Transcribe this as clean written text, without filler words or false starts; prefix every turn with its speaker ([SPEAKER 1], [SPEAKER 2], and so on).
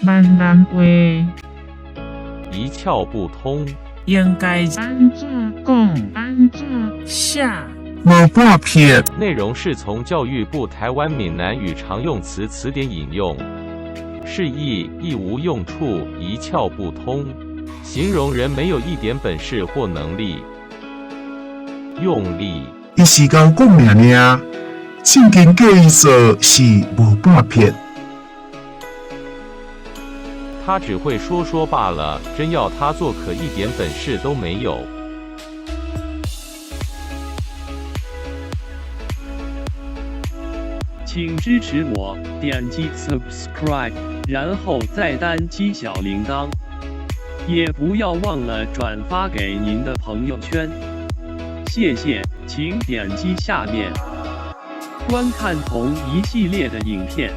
[SPEAKER 1] 閩南話。
[SPEAKER 2] 一竅不通。
[SPEAKER 1] 應該按怎講？按怎寫？
[SPEAKER 3] 無半撇。
[SPEAKER 2] 內容是從教育部台灣閩南語常用詞詞典引用，釋義一無用處，一竅不通，形容人沒有一點本事或能力。用力。
[SPEAKER 3] 伊是𠢕講爾爾，正經叫伊做是無半撇。
[SPEAKER 2] 他只會說說罷了，真要他做可一點本事都沒有。
[SPEAKER 4] 請支持我，點擊 subscribe，然後再單擊小鈴鐺，也不要忘了轉發給您的朋友圈。謝謝，請點擊下面觀看同一系列的影片。